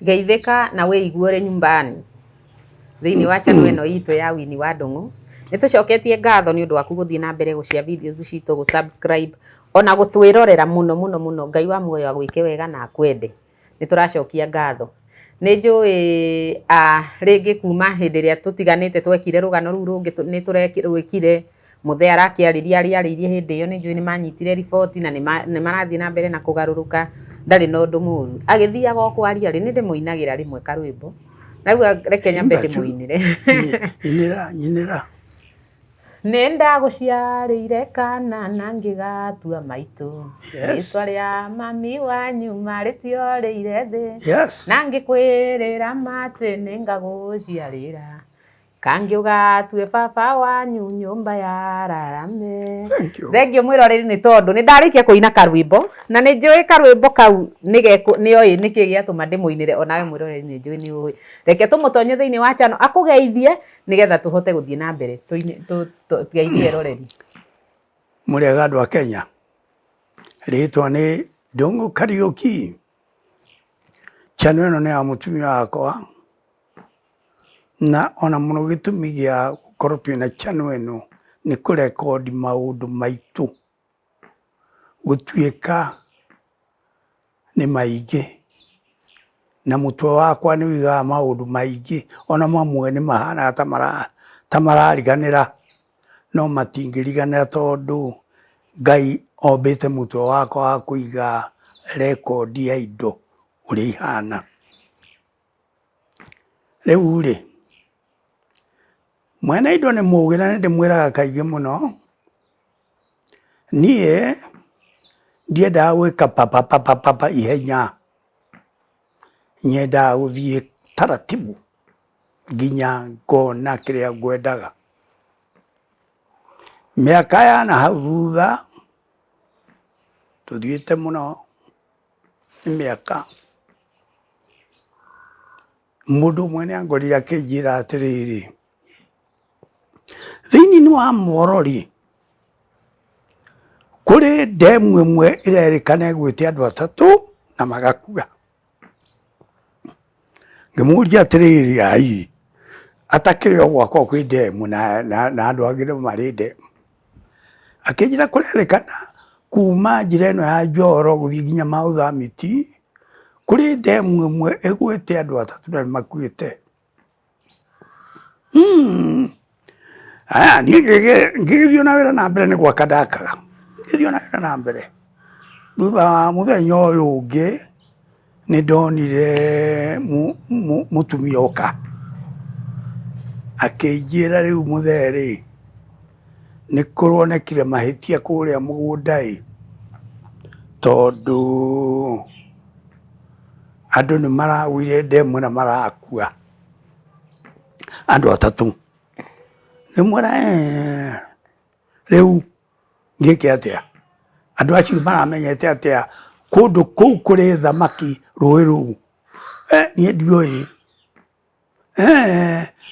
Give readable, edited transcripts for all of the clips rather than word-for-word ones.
Geithĩka na wĩigue ũrĩ nyumbani thĩinĩ wa channel ĩno itũ ya Winnie wa Ndung'u. Nĩ tũcoketie ngatho nĩ ũndũ waku gũthiĩ na mbere gũshare videos citũ, gũ subscribe ona gũtwĩrorera mũno mũno mũno. Ngai wa muoyo agwĩke wega na akwende. Nĩ tũracokia ngatho. Nĩ njũĩ rĩngĩ kuma hĩndĩ ĩrĩa tũtiganĩte twekire rũgano rũu rũngĩ nĩ tũrwĩkire. Mũthee arakĩarĩria arĩa arĩirie hĩndĩ ĩyo, nĩ njũĩ nĩ manyitire riboti na nĩ marathiĩ na mbere na kũgarũrũka, ndarĩ na ũndũ mũru. Agĩthiaga o kwaria rĩ, nĩ ndĩmũinagĩra rĩmwe karwĩmbo. Naigua reke nyambe ndĩmũinĩre. Nyinĩra, nyinĩra. Nĩ ndagũciarĩire kana na ngĩgatua maitũ. Rĩtwa rĩa mami wanyu marĩtiorĩire thĩ. Na ngĩkwĩrĩra matĩ nĩ ngagũciarĩra. Kangĩ ũgatue baba wanyu nyũmba ya rarame. Thank you. Thank you mwĩroreri nĩ tondũ nĩ ndarĩkia kũina karwĩmbo na nĩ njũĩ karwĩmbo kau nĩ oĩ nĩkĩ gĩatũma ndĩmũinĩre onawe mwĩroreri nĩ njũĩ nĩ ũĩ. Reke tũmũtonye thĩinĩ wa channel akũgeithie nĩgetha tũhote gũthiĩ na mbere tũgeithie eroreri. Mũrĩega andũ a Kenya, rĩtwa nĩ Ndung'u Kariũki. Channel ĩno nĩ ya mũtumia wakwa na ona mũno gĩtũmi gĩa gũkorwo twĩna channel ĩno nĩ kũrekondi maũndũ maitũ gũtuĩka nĩ maingĩ na mũtwe wakwa nĩ ũigaga maũndũ maingĩ ona mamwe nĩ mahanaga ta marariganĩra no matingĩriganĩra tondũ Ngai ombĩte mũtwe wakwa wa kũiga rekondi ya indo ũrĩa ihana. Rĩu rĩ, mwene indo nĩ mũgĩ na nĩ ndĩmwĩraga kaingĩ mũno, niĩ ndiendaga gwĩka papapapapa ihenya, nyendaga gũthiĩ taratibu nginya ngona kĩrĩa ngwendaga. Mĩaka ya na hau thutha, tũthiĩte mũno nĩ mĩaka, mũndũ ũmwe nĩ angorire akĩnjĩra atĩrĩrĩ, thĩinĩ wa Moro rĩ, kũrĩ ndemu ĩmwe ĩrerĩkana ĩgwĩte andũ atatũ na magakua. Ngĩmũria atĩrĩrĩ, ai atakĩrĩ o gwakwa kwĩ ndemu na andũ angĩ nĩ marĩ ndemu. Akĩnjĩra kũrerĩkana kuma njĩra ĩno ya Njoro gũthiĩ nginya Mau Summit, kũrĩ ndemu ĩmwe ĩgwĩte andũ atatũ na nĩ makuĩte. Aya niĩ ngĩgĩthiĩ na wĩra na mbere nĩ gwaka ndakaga, ngĩthiĩ na wĩra na mbere. Thutha wa mũthenya ũyũ ũngĩ nĩ ndonire mũtumia oka, akĩnjĩra rĩu mũthee rĩ, nĩ kũronekire mahĩtia kũrĩa mũgũnda ĩ, tondũ andũ nĩ maragũire ndemu na marakua, andũ atatũ. Ngĩmwĩra rĩu ngĩke atĩa? Andũ acio maramenyete atĩa kũndũ kũu kũrĩ thamaki rũĩ rũu? Niĩ ndiũĩ.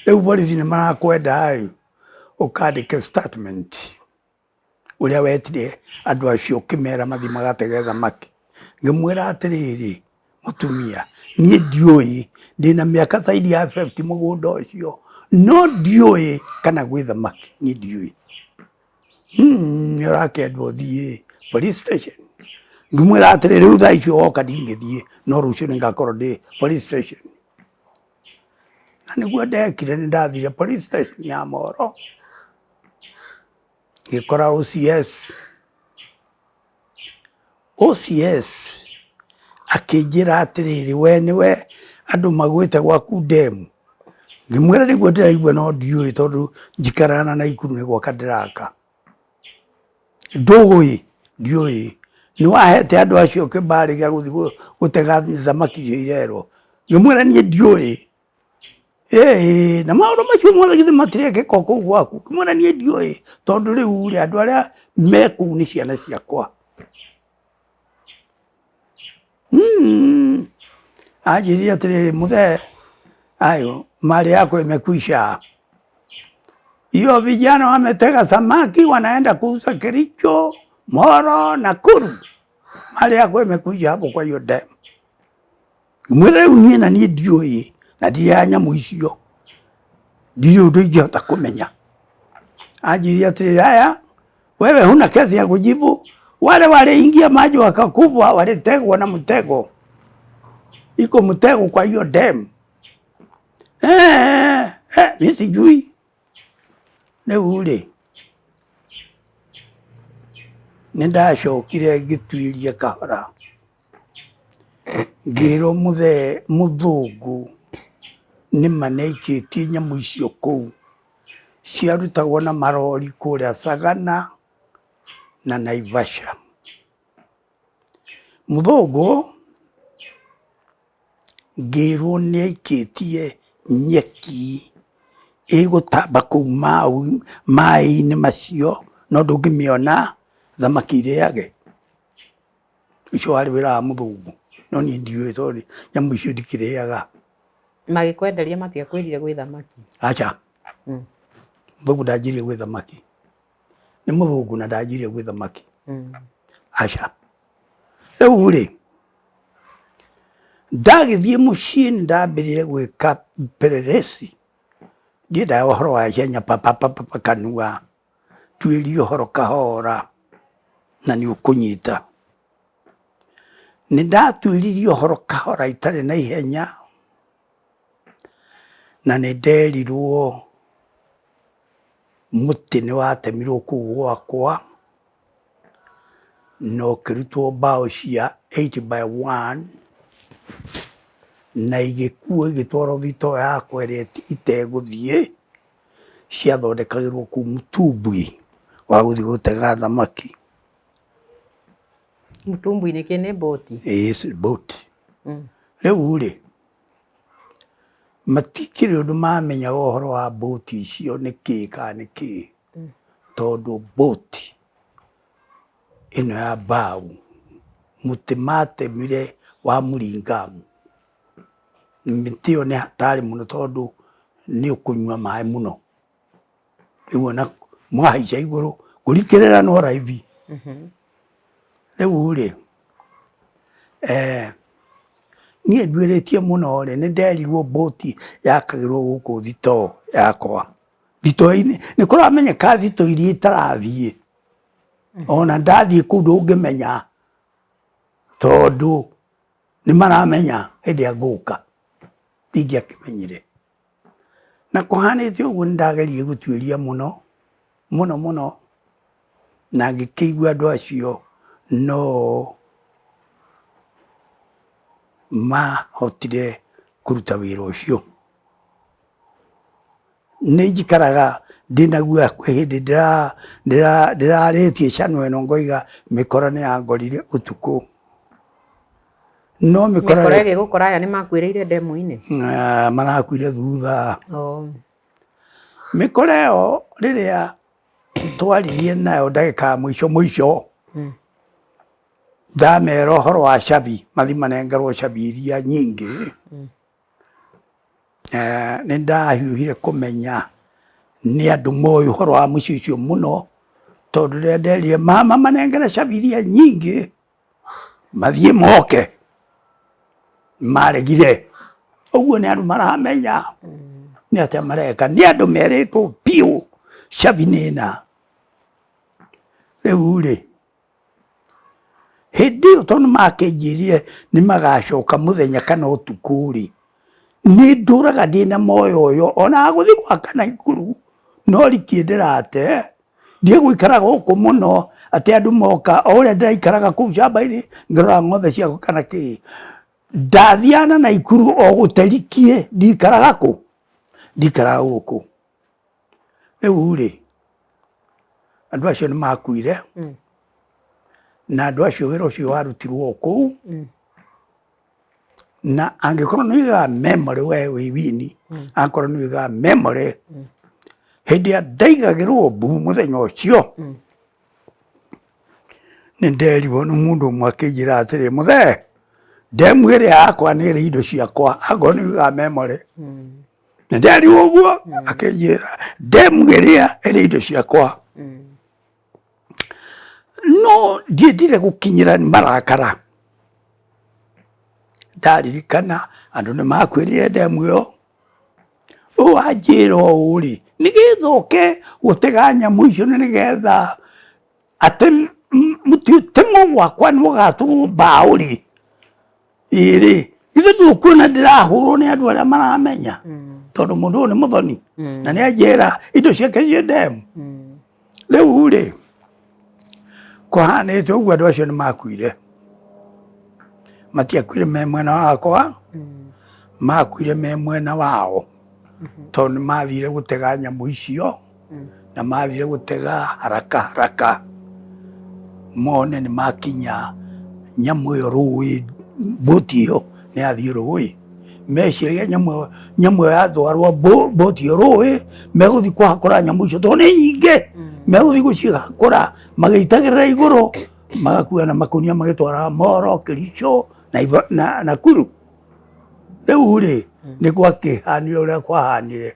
Rĩu borithi nĩ marakwenda ĩ, ũkandĩke statement ũrĩa wetire andũ acio ũkĩmera mathiĩ magatege thamaki. Ngĩmwĩra atĩrĩrĩ, mũtumia niĩ ndiũĩ, ndĩna mĩaka zaidi ya 50 mũgũnda ũcio, no ndiũĩ kana gwĩ thamaki, niĩ ndiũĩ. Nĩ ũrakĩendwo ũthiĩ police station. Ngĩmwĩra atĩrĩ, rĩu thaa icio woka ndingĩthiĩ, no rũciũ nĩ ngakorwo ndĩ police station. Na nĩguo ndekire, nĩ ndathire police station ya Moro, ngĩkora OCS. OCS akĩnjĩra atĩrĩrĩ, we nĩwe andũ magwĩte gwaku ndemu? Ngĩmwĩra nĩguo ndĩraigua no ndiũĩ tondũ njikaraga na Naikuru nĩ gwaka ndĩraka. Ndũĩ? Ndiũĩ. Nĩ wahete andũ acio kĩbarĩ gĩa gũthiĩ gũtega thamaki icio irerwo? Ngĩmwĩra niĩ ndiũĩ. Ĩĩ na maũndũ macio mothe githĩ matirekĩka o kũu gwaku? Ngĩmwĩra niĩ ndiũĩ tondũ rĩu rĩ andũ arĩa me kũu nĩ ciana ciakwa. Anjĩrire atĩrĩrĩ, mũthee ayo mali yako imekwisha. Hiyo vijana wametega samaki wanaenda kuuza Kericho, Moro, Nakuru. Mali yako imekwisha hapo kwa hiyo dam. Ngĩmwĩra rĩu niĩ na niĩ ndiũĩ na ndirĩ nyamũ icio, ndirĩ ũndũ ingĩhota kũmenya. Anjĩrire atĩrĩrĩ, haya wewe huna kesi ya kujibu, wale waliingia maji wakakubwa walitegwa na mtego, iko mtego kwa hiyo dam. Mi sijui. Rĩu rĩ, nĩ ndacokire ngĩtuĩria kahora, ngĩrwo mũthee mũthũngũ nĩma nĩaikĩtie nyamũ icio kũu, ciarutagwo na marori kũrĩa Sagana na Naivasha. Mũthũngũ ngĩrwo nĩaikĩtie nyeki ĩgũtamba kũu maĩ-inĩ macio no ndũngĩmĩona thamaki irĩage. Ũcio warĩ wĩra wa mũthũngũ, no niĩ ndiũĩ tondũ nyamũ icio ndikĩrĩaga. Magĩkwenderia matiakwĩrire gwĩ thamaki? Aca. Mũthũngũ ndanjĩrire gwĩ thamaki. Nĩ mũthũngũ na ndanjĩrire gwĩ thamaki. Aca. Rĩu rĩ, ndagĩthiĩ mũciĩ nĩ ndambĩrĩire gwĩka pelelesi. Ndiendaga ũhoro wa ihenya papapapa kanua. Tuĩria ũhoro kahora na nĩ ũkũnyita. Nĩ ndatuĩririe ũhoro kahora itarĩ na ihenya na nĩ nderirwo mũtĩ nĩ watemirwo kũu gwakwa na ũkĩrutwo mbaũ cia 8 by 1 na igĩkuo igĩtwarwo thitoo yakwa ĩrĩa itegũthiĩ, ciathondekagĩrwo kũu mũtumbwi wa gũthiĩ gũtega thamaki. Mũtumbwi nĩ kĩ? Nĩ mbũti? Ĩĩ, boat. Rĩu rĩ, matikĩrĩ ũndũ mamenyaga ũhoro wa mbũti icio nĩ kĩĩ kana nĩ kĩĩ, tondũ mbũti ĩno ya mbaũ mũtĩ matemire wa mũringamu, mĩtĩ ĩyo nĩ hatari mũno tondũ nĩ ũkũnyua maĩ mũno. Rĩu ona mwahaica igũrũ kũrikĩrĩra no raithi. Rĩu rĩ, niĩ nduĩrĩtie mũno rĩ, nĩ nderirwo mbũti yakagĩrwo gũkũ thitoo yakwa. Thitoo-inĩ nĩ kũramenyeka thitoo iria itarathiĩ. Ona ndathiĩ kũu ndũngĩmenya tondũ nĩ maramenya hĩndĩ ĩrĩa ngũka. Ndingĩakĩmenyire. Na kũhanĩte ũguo nĩ ndageririe gũtuĩria mũno mũno mũno na ngĩkĩigua andũ acio no mahotire kũruta wĩra ũcio. Nĩ njikaraga ndĩna guoya kwĩ hĩndĩ ndĩrarĩtie channel ĩno ngoiga mĩkora nĩ yangorire ũtukũ. No mĩkora Mĩkora ĩgĩgũkora aya nĩ makuĩrĩire ndemu-inĩ? Marakuire thutha. Mĩkora ĩyo rĩrĩa twaririe nayo ndagĩka ya mũico mũico, ndamera ũhoro wa cabi, mathiĩ manengerwo cabi iria nyingĩ. Nĩ ndahiũhire kũmenya nĩ andũ moĩ ũhoro wa mũciĩ ũcio mũno, tondũ rĩrĩa nderire mama manengere cabi iria nyingĩ mathiĩ moke, maregire. Ũguo nĩ andũ maramenya nĩ atĩa mareka, nĩ andũ merĩtwo biũ cabi nĩ ĩna. Rĩu rĩ, hĩndĩ ĩyo tondũ makĩnjĩrire nĩ magacoka mũthenya kana ũtukũ rĩ, nĩ ndũraga ndĩna moyoyo ona gũthiĩ gwaka Naikuru no rikie ndĩrate, ndiĩ gũikara gũkũ mũno atĩ andũ moka o ũrĩa ndĩraikaraga kũu shamba-inĩ ngĩrora ng'ombe ciakwa kana kĩ. Ndathiaga na Naikuru o gũterikie, ndikaraga kũ? Ndikaraga gũkũ. Rĩu rĩ, andũ acio nĩ makuire na andũ acio wĩra ũcio warutirwo kũu na angĩkorwo nĩ ũigaga memory we wĩ wini, angĩkorwo nĩ ũigaga memory, hĩndĩ ĩrĩa ndaigagĩrwo mbu mũthenya ũcio, nĩ nderirwo nĩ mũndũ ũmwe akĩnjĩra atĩrĩ, mũthee, ndemu ĩrĩa yakwa nĩ ĩrĩ indo ciakwa, angĩkorwo nĩ ũigaga memory. Nĩ nderirwo ũguo, akĩnjĩra ndemu ĩrĩa ĩrĩ indo ciakwa. No ndiendire gũkinyĩra nĩ marakara. Ndaririkana andũ nĩ makuĩrire ndemu ĩyo. Ũyũ wanjĩra ũũ rĩ, nĩgetha ũke gũtega nyamũ icio nĩ nĩgetha atĩ mũtĩ ũtemwo gwakwa nĩ ũgatũrwo mbaũ rĩ, ĩĩ rĩ, githĩ ndũkuona ndĩrahũrwo nĩ andũ arĩa maramenya, tondũ mũndũ ũyũ nĩ mũthoni na nĩ anjĩra indo ciake ciĩ ndemu. Rĩu rĩ, kũhanĩte ũguo andũ acio nĩ makuire, matiakuire me mwena wakwa, makuire me mwena wao, tondũ nĩ mathire gũtega nyamũ icio, na mathire gũtega haraka haraka, mone nĩ makinya nyamũ ĩyo rũĩ, mbũti ĩyo nĩ yathiĩ rũĩ. Meciragia nyamũ ĩyo nyamũ ĩyo yatwarwo mbũti ĩyo rũĩ, megũthiĩ kũhakũra nyamũ icio tondũ nĩ nyingĩ, megũthiĩ gũcihakũra magĩitagĩrĩra igũrũ, magakua na makũnia magĩtwaraga Moro, Kericho na Nakuru. Rĩu rĩ, nĩ gwakĩhanire ũrĩa kwahanire.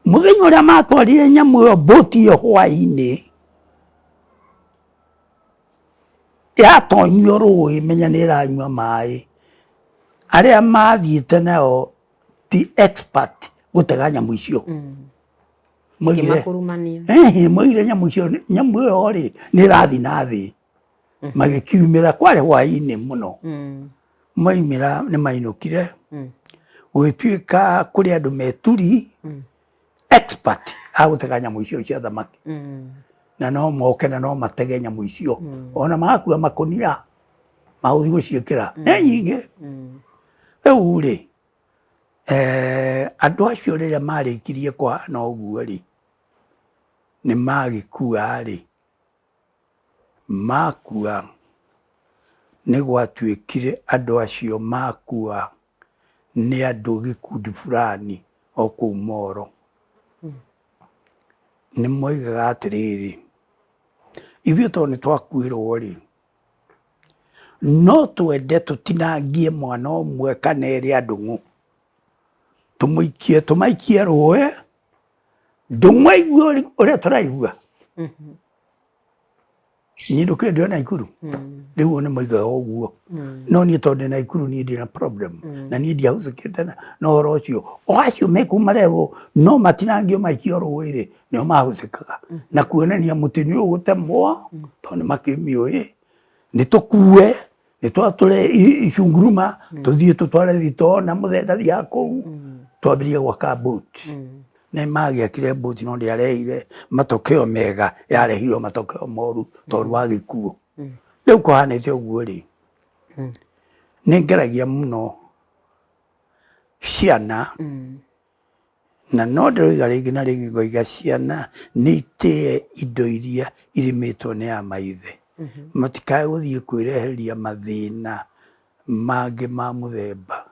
Mũthenya ũrĩa matwarire nyamũ ĩyo mbũti ĩyo hwainĩ, yatonyio rũĩ menya nĩ ĩranyua maĩ, arĩa mathiĩte nayo ti expert gũtega nyamũ icio. Moigire, Ĩkĩmakurumania. Moigire nyamũ icio, nyamũ ĩyo rĩ, nĩ ĩrathiĩ na thĩ. Magĩkiumĩra, kwarĩ hwainĩ mũno. Maumĩra nĩ mainũkire, gũgĩtuĩka kũrĩ andũ meturi, expert a gũtega nyamũ icio cia thamaki. Na no moke na no matege nyamũ icio. Ona magakua makũnia ma gũthiĩ gũciĩkĩra. Nĩ nyingĩ. Rĩu rĩ, andũ acio rĩrĩa marĩkirie kũhana ũguo rĩ, nĩ magĩkua rĩ, makua nĩ gwatuĩkire andũ acio makua nĩ andũ gĩkundi fulani o kũu Moro. Nĩ moigaga atĩrĩrĩ, ithuĩ tondũ nĩ twakuĩrwo rĩ, no twende tũtinangie mwana ũmwe kana erĩ a Ndung'u, tũmũikie tũmaikie rũĩ, Ndung'u aigue ũrĩa tũraigua. Niĩ ndũkĩũĩ ndĩ o Naikuru. Rĩu o nĩ moigaga ũguo. No niĩ tondũ ndĩ Naikuru niĩ ndirĩ na problem. Na niĩ ndiahũthĩkĩte na ũhoro ũcio. O acio me kũu marerwo no matinangio maikio rũĩ rĩ, nĩo mahũthĩkaga. Na kuonania mũtĩ nĩ ũgũtemwo, tondũ nĩ makĩmĩũĩ, nĩ tũkue, nĩ twatũre icunguruma, tũthiĩ tũtware thitoo na mũthee ndathiaga kũu, twambĩrĩrie gwaka boat. Nĩ magĩakire boat no ndĩarehire matokeo mega, yarehire o matokeo moru tondũ wa gĩkuũ. Rĩu kũhanĩte ũguo rĩ, nĩ ngeragia mũno ciana Na no ndĩroiga rĩngĩ na rĩngĩ ngoiga ciana nĩ itĩe indo iria irĩmĩtwo nĩ a maithe. Matikae gũthiĩ kwĩreheria mathĩna mangĩ ma mũthemba.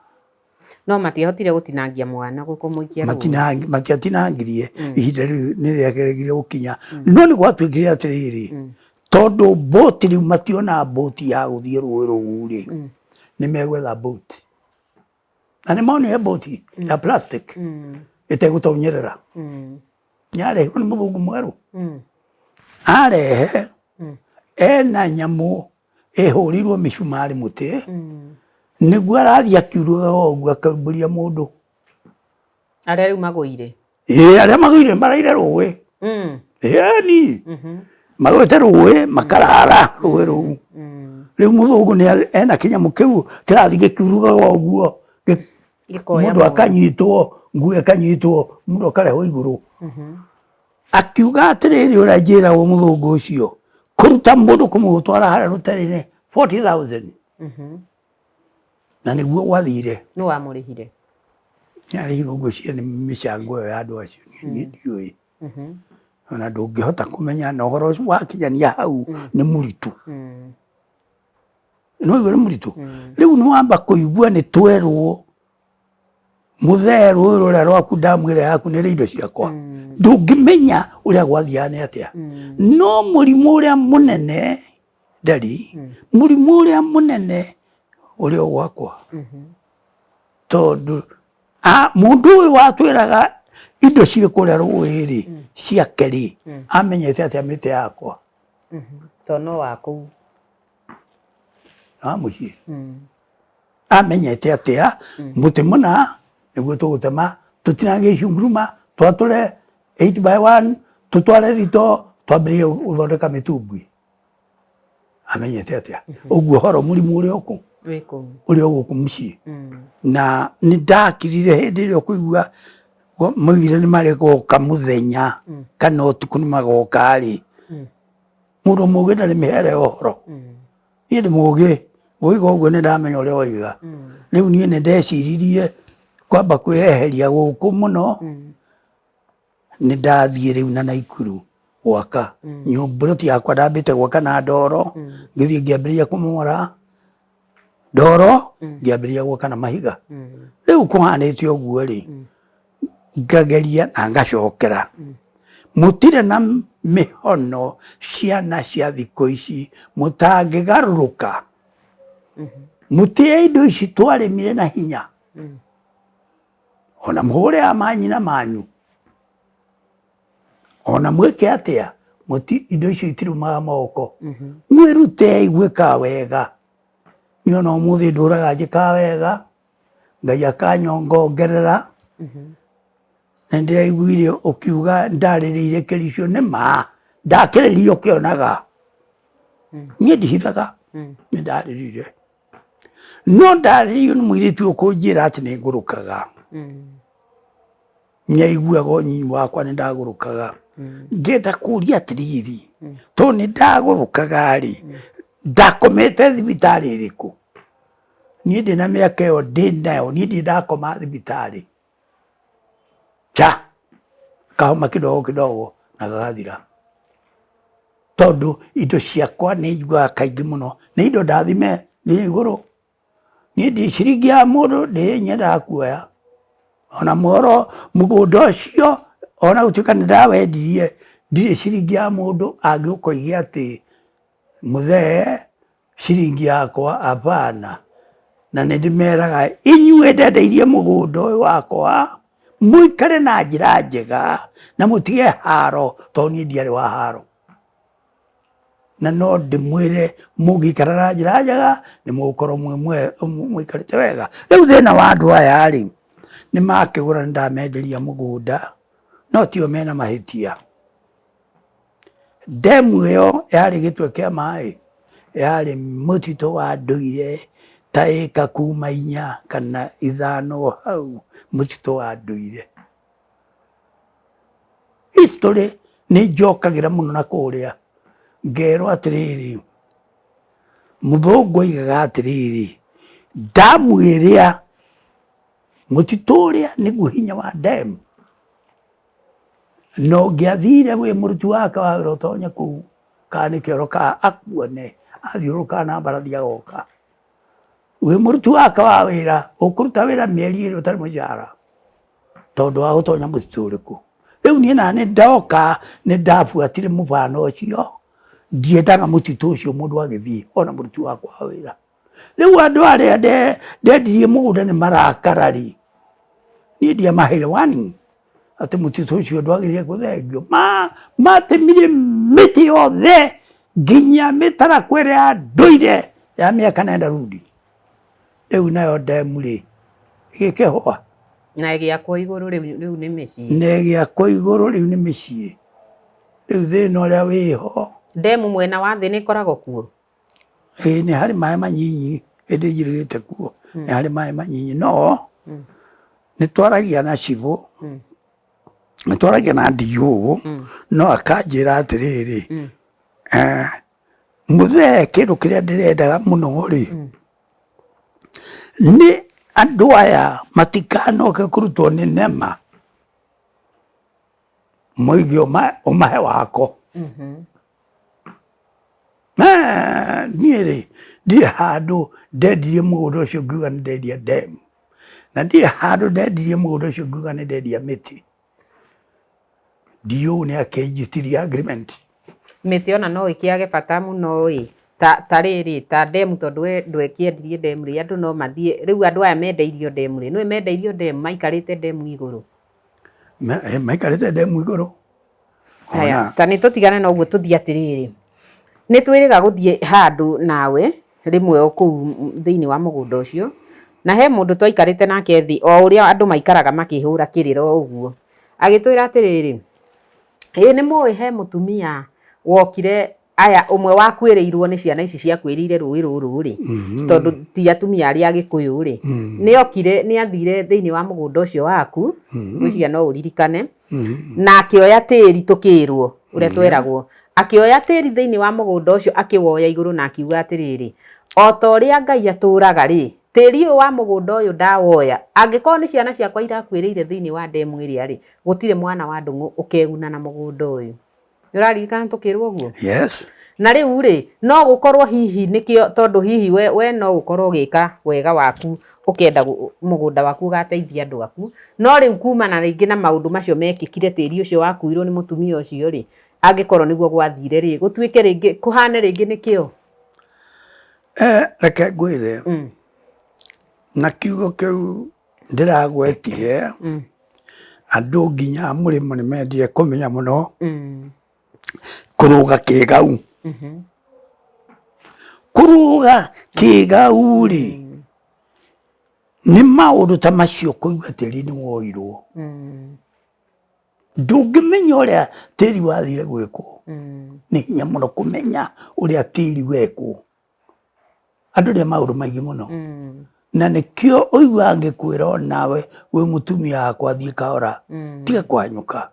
No matiahotire gũtinangia mwana kũmũikia rũĩ. Matiatinangirie, ihinda rĩu nĩ rĩagĩrĩire gũkinya. No nĩ gwatuĩkire atĩrĩrĩ, tondũ mbũti rĩu mationa mbũti ya gũthiĩ rũĩ rũu rĩ, nĩ megwetha mbũti. Na nĩ monire mbũti ya plastic ĩtegũtonyerera. Yarehirwo nĩ mũthũngũ mwerũ. Arehe ena nyamũ ĩhũrĩirwo mĩcumarĩ mũtĩ, nĩguo arathiĩ akiurugaga ũguo akaumbũria mũndũ. Arĩa rĩu magũire. Ĩĩ arĩa magũire maraire rũĩ. Ĩni. Magwĩte rũĩ makarara rũĩ rũu. Rĩu mũthũngũ nĩ ena kĩnyamũ kĩu kĩrathiĩ gĩkiurugaga ũguo. Mũndũ akanyitwo, nguo ĩkanyitwo, mũndũ akarehwo igũrũ. Akiuga atĩrĩrĩ ũrĩa njĩragwo mũthũngũ ũcio, kũruta mũndũ kũmũtwara harĩa rũtere-inĩ 40,000. Na nĩguo gwathire. Nũ wamũrĩhire? Nĩarĩhirwo ngwĩciria nĩ mĩcango ĩyo ya andũ acio, niĩ ndiũĩ. Ona ndũngĩhota kũmenya na ũhoro ũcio wakinyania hau nĩ mũritũ. Nĩwaigua nĩ mũritũ? Rĩu nĩwamba kũigua nĩ twerwo mũthee rũĩ rũrĩa rwaku ndamu ĩrĩa yaku nĩ ĩrĩ indo ciakwa. Ndũngĩmenya ũrĩa gwathiaga nĩ atĩa. No mũrimũ ũrĩa mũnene ndari, mũrimũ ũrĩa mũnene ũrĩ o gwakwa. Tondũ mũndũ ũyũ watwĩraga indo ciĩ kũrĩa rũĩ rĩ, ciake rĩ, amenyete atĩa mĩtĩ yakwa? Tondũ no wa kũu. Wa mũciĩ. Amenyete atĩa mũtĩ mũna nĩguo tũgũtema, tũtinangie icunguruma, twatũre 8 by 1, tũtware thito, twambĩrĩrie gũthondeka mĩtumbwi? Amenyete atĩa ũguo ũhoro mũrimũ ũrĩa ũkũ Wĩ kũu. Ũrĩa ũgũkũ mũciĩ? Na nĩ ndakirire hĩndĩ ĩrĩa ũkũigua maugire nĩ marĩgoka mũthenya kana ũtukũ, nĩ magoka rĩ. Mũndũ mũgĩ ndarĩ mĩhere ya ũhoro. Niĩ ndĩ mũgĩ woiga ũguo, nĩ ndamenya ũrĩa woiga. Rĩu niĩ nĩ ndeciririe kwamba kwĩyeheria gũkũ mũno. Nĩ ndathiĩ rĩu na Naikuru gwaka nyũmba yakwa. Ndambĩte gwaka na ndoro, ngĩthiĩ ngĩambĩrĩria kũmomora ndoro, ngĩambĩrĩria gwaka na mahiga. Rĩu kũhanĩte ũguo rĩ, ngageria na ngacokera mũtirĩ na mĩhono. Ciana cia thikũ ici mũtangĩgarũrũka, mũtĩe indo ici twarĩmire na hinya, ona mũhũre a manyina manyu, ona mwĩke atĩa, mũti indo icio itirumaga moko. Mwĩrutei gwĩka wega. Niĩ ona ũmũthĩ ndũraga njĩkaga wega, Ngai akanyongongerera. Na ndĩraiguire ũkiuga ndarĩrĩire kĩricio. Nĩ ma ndakĩrĩrire ũkĩonaga, niĩ ndihithaga, nĩ ndarĩrire, no ndarĩrĩirio nĩ mũirĩtu ũkũnjĩra atĩ nĩ ngũrũkaga. Nĩaiguaga ũnyinyi wakwa nĩ ndagũrũkaga. Ngenda kũria atĩrĩrĩ, tondũ nĩ ndagũrũkaga rĩ, ndakomete thibitarĩ ĩrĩkũ? Niĩ ndĩna mĩaka ĩyo ndĩ nayo, niĩ ndirĩ ndakoma thibitarĩ. Cha kahoma kidogo kidogo na gagathira, tondũ indo ciakwa nĩ njiguaga kaingĩ mũno nĩ indo ndathime nginya igũrũ. Niĩ ndi ciringi ya mũndũ ndĩ nyendaga kuoya. Ona mohoro mũgũnda ũcio, ona gũtuĩka nĩ ndawendirie, ndirĩ ciringi ya mũndũ angĩũka oige atĩ mũthee ciringi yakwa, hapana. Na nĩ ndĩmeraga, inyuĩ ndendeirie mũgũnda ũyũ wakwa, mũikare na njĩra njega na mũtige haro, tondũ niĩ ndiarĩ wa haro. Na no ndĩmwĩre, mũngĩikara na njĩra njega nĩ mũgũkorwo mũikarĩte wega. Rĩu thĩna wa andũ aya rĩ, nĩ makĩgũra, nĩ ndamenderia mũgũnda, no tio mena mahĩtia. Ndemu ĩyo yarĩ gĩtwe kĩa maĩ, yarĩ mũtitũ wa ndũire ta ĩka kuma 4 kana 5 hau, mũtitũ wa ndũire. History nĩ njokagĩra mũno na kũrĩa ngerwo atĩrĩrĩ, mũthũngũ oigaga atĩrĩrĩ, ndamu ĩrĩa, mũtitũ ũrĩa nĩguo hinya wa ndemu. Na ũngĩathire wĩ mũruti wake wa wĩra ũtonye kũu kana nĩ kĩoro kana akuone athiũrũrũkaga na mbarathi agoka, wĩ mũruti wake wa wĩra ũkũruta wĩra mĩeri 2 ũtarĩ mũcara tondũ wa gũtonya mũtitũ ũrĩkũ. Rĩu niĩ nani ndoka nĩ ndabuatire mũbano ũcio, ndiendaga mũtitũ ũcio mũndũ agĩthiĩ ona mũruti wakwa wa wĩra. Rĩu andũ arĩa ndendirie mũgũnda nĩ marakara rĩ, niĩ ndiamaheire warning atĩ mũtitũ ũcio ndwagĩrĩire gũthengio. Matemire mĩtĩ yothe nginya mĩtarakwa ĩrĩa ya ndũire ya mĩaka nenda rudi. Rĩu nayo ndemu rĩ, ĩgĩkĩhũa. Na ĩgĩakwo igũrũ rĩu nĩ mĩciĩ. Na ĩgĩakwo igũrũ rĩu nĩ mĩciĩ. Rĩu thĩna ũrĩa wĩho, Ndemu mwena wa thĩ nĩ ĩkoragwo kuo? Ĩĩ, nĩ harĩ maĩ manyinyi. Hĩndĩ njirĩgĩte kuo nĩ harĩ maĩ manyinyi, no nĩ twaragia na cibũ, nĩ twaragia na DO, no akanjĩra atĩrĩrĩ, mũthee, kĩndũ kĩrĩa ndĩrendaga mũno rĩ, nĩ andũ aya matikanoke kũrutwo nĩ nema moige ũmahe wako. Niĩ rĩ, ndirĩ handũ ndendirie mũgũnda ũcio ngiuga nĩ ndendia ndemu, na ndirĩ handũ ndendirie mũgũnda ũcio ngiuga nĩ ndendia mĩtĩ. DO nĩ akĩnjĩtirie agreement. Mĩtĩ ona no ĩkĩage bata mũno ĩ, ta rĩrĩ ta ndemu, tondũ we ndwekĩendirie ndemu rĩ, andũ no mathiĩ rĩu. Andũ aya mendeirio ndemu rĩ, nĩũĩ mendeirio ndemu maikarĩte ndemu igũrũ. Maikarĩte ndemu igũrũ. Haya, ta nĩ tũtigane na ũguo, tũthiĩ atĩrĩrĩ, nĩ twĩrĩga gũthiĩ handũ nawe rĩmwe o kũu thĩinĩ wa mũgũnda ũcio. Na he mũndũ twaikarĩte nake thĩ o ũrĩa andũ maikaraga makĩhũra kĩrĩro ũguo, agĩtwĩra atĩrĩrĩ, ĩĩ nĩ mũĩ he mũtumia wokire aya ũmwe wakuĩrĩirwo nĩ ciana ici ciakuĩrĩire rũĩ rũrũ rĩ, tondũ ti atumia arĩa Agĩkũyũ rĩ, nĩ okire, nĩ athire thĩinĩ wa mũgũnda ũcio waku, ngwĩciria no ũririkane, na akĩoya tĩri tũkĩrwo ũrĩa tweragwo, akĩoya tĩri thĩinĩ wa mũgũnda ũcio akĩwoya igũrũ na akiuga atĩrĩrĩ, o ta ũrĩa Ngai atũraga rĩ, tĩri ũyũ wa mũgũnda ũyũ ndawoya, angĩkorwo nĩ ciana ciakwa irakuĩrĩire thĩinĩ wa ndemu ĩrĩa rĩ, gũtirĩ mwana wa Ndũng'ũ ũkeguna na mũgũnda ũyũ. Nĩ ũraririkana tũkĩrwo ũguo? Yes. Na rĩu rĩ, no gũkorwo hihi nĩkĩo, tondũ hihi we no ũkorwo ũgĩka wega waku, ũkenda mũgũnda waku ũgateithia andũ aku, no rĩu kumana rĩngĩ na maũndũ macio mekĩkire, tĩri ũcio wakuirwo nĩ mũtumia ũcio rĩ, angĩkorwo nĩguo gwathire rĩ, gũtuĩke rĩngĩ, kũhane rĩngĩ nĩkĩo. Reke ngwĩre, na kiugo kĩu ndĩragwetire, andũ nginya a mũrĩmo nĩ mendire kũmenya mũno kũrũga kĩgau. Kũrũga kĩgau rĩ, nĩ maũndũ ta macio kũigua tĩri nĩ woirwo. Ndũngĩmenya ũrĩa tĩri wathire gwĩkwo. Nĩ hinya mũno kũmenya ũrĩa tĩri wekwo. Andũ nĩ a maũndũ maingĩ mũno. Na nĩkĩo ũiguaga ngĩkwĩra onawe wĩ mũtumia wakwa thiĩ kahora, tiga kũhanyũka.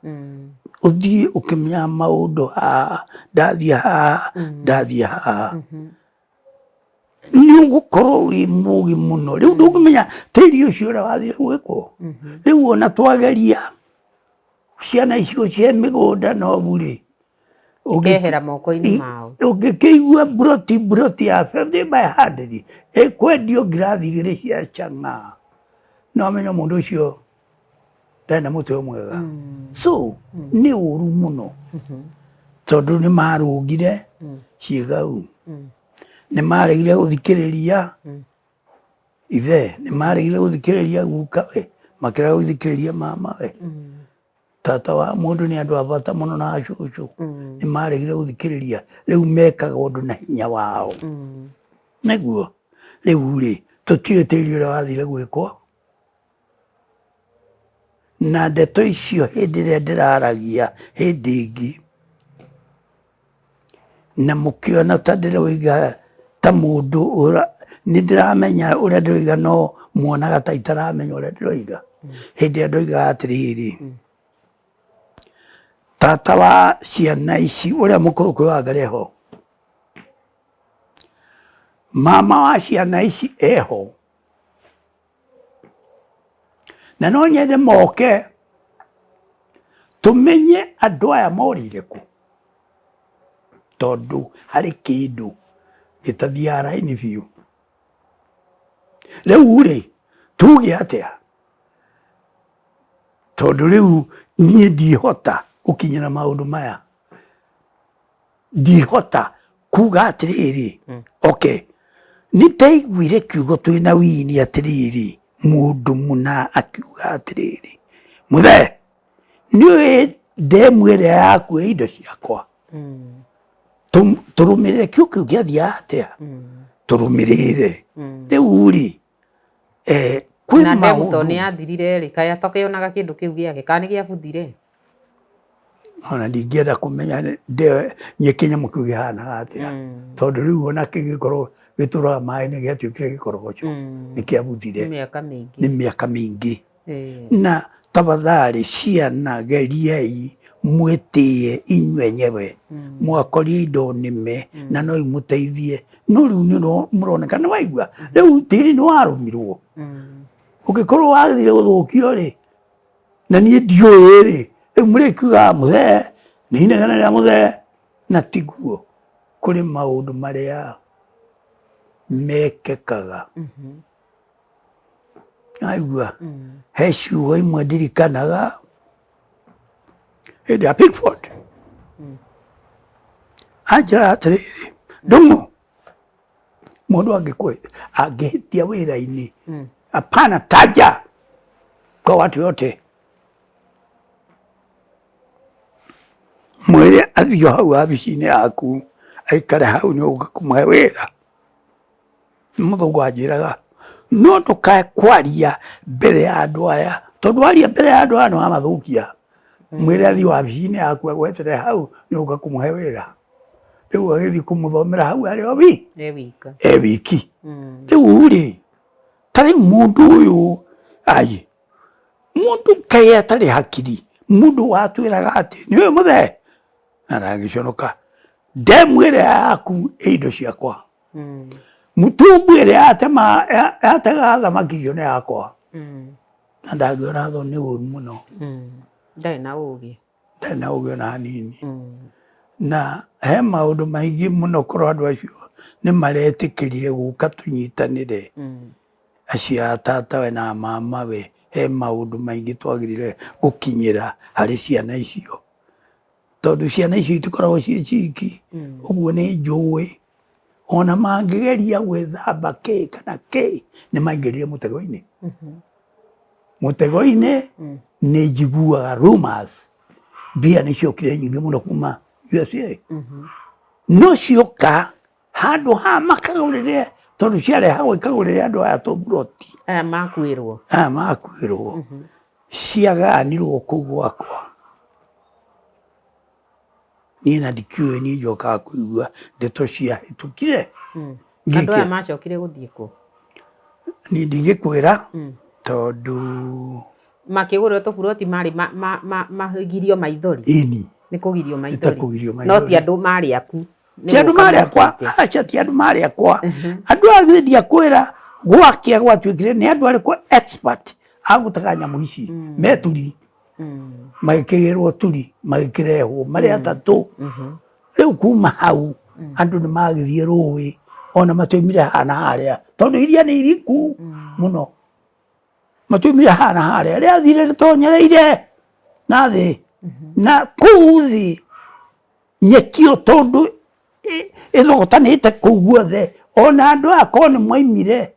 Ũthiĩ ũkĩmenyaga maũndũ haha, ndathiĩ haha, ndathiĩ haha. Nĩ ũgũkorwo wĩ mũgĩ mũno. Rĩu ndũngĩmenya tĩri ũcio ũrĩa wathire gwĩkwo. Rĩu ona twageria ciana ici gũcihe mĩgũnda na ũguo rĩ, Ĩkehera moko-inĩ mao. Ũngĩkĩigua mburoti mburoti ya 50 by 100 ĩkwendio ngirathi igĩrĩ cia chang'aa, no ũmenye mũndũ ũcio ndarĩ na mũtwe mwega. So nĩ ũru mũno tondũ nĩ marũgire ciĩgau, nĩ maregire gũthikĩrĩria ithe, nĩ maregire gũthikĩrĩria gukawe, makĩrega gũthikĩrĩria mamawe. Tata wa mũndũ nĩ andũ a bata mũno na cũcũ, nĩ maregire gũthikĩrĩria, rĩu mekaga ũndũ na hinya wao. Nĩguo rĩu rĩ, tũtiũĩ tĩri ũrĩa wathire gwĩkwo, na ndeto icio hĩndĩ ĩrĩa ndĩraragia hĩndĩ ĩngĩ, na mũkĩona ta ndĩroiga ta mũndũ nĩ ndĩramenya ũrĩa ndĩroiga no muonaga ta itaramenya ũrĩa ndĩroiga. Hĩndĩ ĩrĩa ndoigaga atĩrĩrĩ, tata wa ciana ici ũrĩa mũkũrũ kwĩ Wangari eho, mama wa ciana ici eho, na no nyende moke tũmenye andũ aya morĩire kũ, tondũ harĩ kĩndũ gĩtathiaga raini biũ. Rĩu rĩ, tuge atĩa? Tondũ rĩu niĩ ndihota gũkinyĩra maũndũ maya, ndihota kuga atĩrĩrĩ, okay, nĩ ndaiguire kiugo twĩna wini atĩrĩrĩ, mũndũ mũna akiuga atĩrĩrĩ, mũthee, nĩũĩ ndemu ĩrĩa yaku ĩ indo ciakwa, tũrũmĩrĩre kiugo kĩu gĩathiaga atĩa, tũrũmĩrĩre. Rĩu rĩ, kwĩ Na ndemu to maũndũ nĩ yathirire rĩ, kaĩ atakĩonaga kĩndũ kĩu gĩake, kana nĩ gĩabuthire? Ona ndingĩenda kũmenya niĩ kĩnyamũ kĩu kĩhanaga atĩa, tondũ rĩu ona kĩngĩkorwo gĩtũraga maĩ-inĩ gĩatuĩkire gĩkorogoco, nĩ kĩabuthire. Nĩ mĩaka mĩingĩ. Nĩ mĩaka mĩingĩ. Na tafadhali ciana geriai mwĩtĩe inyuĩ enyewe, mwakoria indo nĩme na no imũteithie, no rĩu nĩ mũroneka nĩ waigua rĩu tĩri nĩ warũmirwo, ũngĩkorwo wathire gũthũkio rĩ, na niĩ ndiũĩ rĩ, rĩu mũrĩkiugaga mũthee nĩ inegene rĩa mũthee, na tiguo. Kũrĩ maũndũ marĩa mekĩkaga. Naigua he ciugo imwe ndirikanaga hĩndĩ ya Pickford anjĩra atĩrĩrĩ, Ndung'u, mũndũ angĩhĩtia wĩra-inĩ, hapana taja kwa watu yote, mwĩre athiĩ hau wabici-inĩ yaku aikare hau nĩ ũgũka kũmũhe wĩra. Nĩ mũthũngũ anjĩraga. No ndũkae kwaria mbere ya andũ aya, tondũ waria mbere ya andũ aya nĩ wamathũkia. Mwĩre athiĩ wabici-inĩ yaku agwetere hau nĩ ũka kũmũhe wĩra. Rĩu agĩthiĩ kũmũthomera hau arĩ o wi E wika. E wiki. Rĩu rĩ, ta rĩu mũndũ ũyũ ai mũndũ kaĩ atarĩ hakiri, mũndũ watwĩraga atĩ nĩ ũyũ mũthee na ndangĩconoka, ndemu ĩrĩa yaku ĩ indo ciakwa, mũtũmbu ĩrĩa yatema yatega thamaki icio nĩ yakwa, na ndangĩona thoni, nĩ ũru mũno. Ndarĩ na ũgĩ. Ndarĩ na ũgĩ ona hanini. Na he maũndũ maingĩ mũno korwo andũ acio nĩ maretĩkĩrire gũka tũnyitanĩre, acio a tata we na mama we, he maũndũ maingĩ twagĩrĩire gũkinyĩra harĩ ciana icio, tondũ ciana icio itikoragwo ciĩ ciki ũguo nĩ njũĩ ona mangĩgeria gwĩthamba kĩ kana kĩ, nĩ maingĩrire mũtego-inĩ. Mũtego-inĩ nĩ njiguaga rumors mbia nĩ ciokire nyingĩ mũno kuma USA, no cioka handũ ha makagũrĩre, tondũ ciarehagwo ikagũrĩre andũ aya tũburoti. Aya makuĩrwo. Aya makuĩrwo, ciagayanirwo kũu gwakwa niĩ na ndikĩũĩ, niĩ njokaga kũigua ndeto ciahĩtũkire. Andũ aya macokire gũthiĩ kũ? Niĩ ndingĩkwĩra tondũ Makĩgũrĩrwo tũburoti marĩ magirio maithori. Ĩni. Nĩ kũgirio ta maithori. Kũgirio No maithori. ti andũ marĩ aku. Ti andũ marĩ akwa, aca, ti andũ marĩ akwa. Andũ aya githĩ ndiakwĩra gwakĩa gwatuĩkire nĩ andũ arĩkũ expert a gũtega nyamũ ici meturi, magĩkĩgĩrwo turi, magĩkĩrehwo marĩ atatũ. Rĩu kuma hau andũ nĩ magĩthiĩ rũĩ, ona matiaumire haha na harĩa, tondũ iria nĩ iriku mũno, matiaumire haha na harĩa, rĩathire rĩtonyereire na thĩ na kũu thĩ nyeki ĩyo, tondũ ĩthogotanĩte kũu guothe, ona andũ aya korwo nĩ mwaimire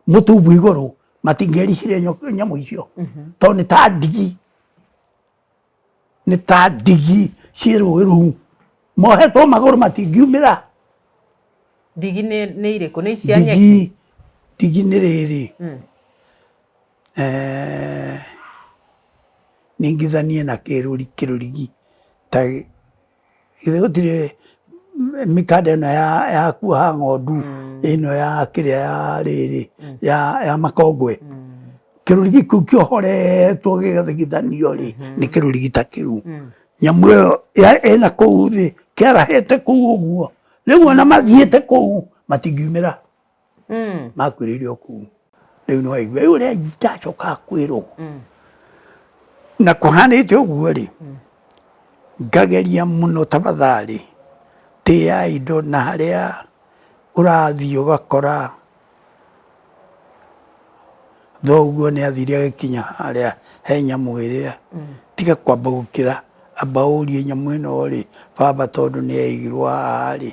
mũtumbu igũrũ matingĩericire nyamũ icio, tondũ nĩ ta ndigi, nĩ ta ndigi ciĩ rũĩ rũu, mohetwo magũrũ matingiumĩra. Ndigi nĩ irĩkũ? Nĩ cia nyeki? Ndigi nĩ rĩrĩ, ningithanie na kĩrũri, kĩrũrigi ta githĩ gũtirĩ mĩkanda ĩno ya kuoha ng'ondu ĩno ya kĩrĩa ya rĩrĩ ya makongwe, kĩrũrigi kĩu kĩohoretwo gĩgathigithanio rĩ, nĩ kĩrũrigi ta kĩu. Nyamũ ĩyo ĩna kũu thĩ kĩarahĩte kũu ũguo, rĩu ona mathiĩte kũu matingiumĩra. Makuĩrĩire o kũu. Rĩu nĩ waigua rĩu ũrĩa ndacokaga kwĩrwo na kũhanĩte ũguo rĩ, ngageria mũno, tafadhali tĩya indo, na harĩa ũrathiĩ ũgakora thoguo nĩ athire agĩkinya harĩa he nyamũ ĩrĩa, tiga kwamba gũkĩra, amba ũrie nyamũ ĩno rĩ, baba tondũ nĩ yaigirwo haha rĩ,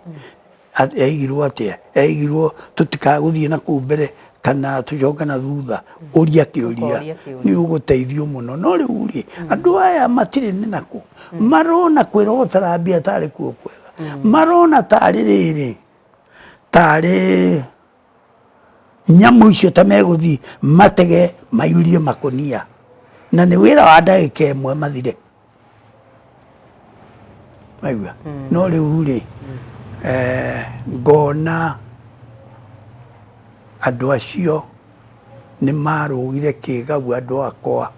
yaigirwo atĩa, yaigirwo tũtikagũthiĩ na kũu mbere kana tũcoke na thutha, ũria kĩũria. Ũkoria kĩũria. Nĩ ũgũteithio mũno. No rĩu rĩ, andũ aya matirĩ nĩ nakũ marona kwĩrogotera mbia tarĩ kuo kwega, marona tarĩ rĩrĩ, tarĩ nyamũ icio ta megũthiĩ matege maiyũrie makũnia, na nĩ wĩra wa ndagĩka ĩmwe mathire, maigua. No rĩu rĩ, ngona andũ acio nĩ marũgire kĩgau, andũ akwa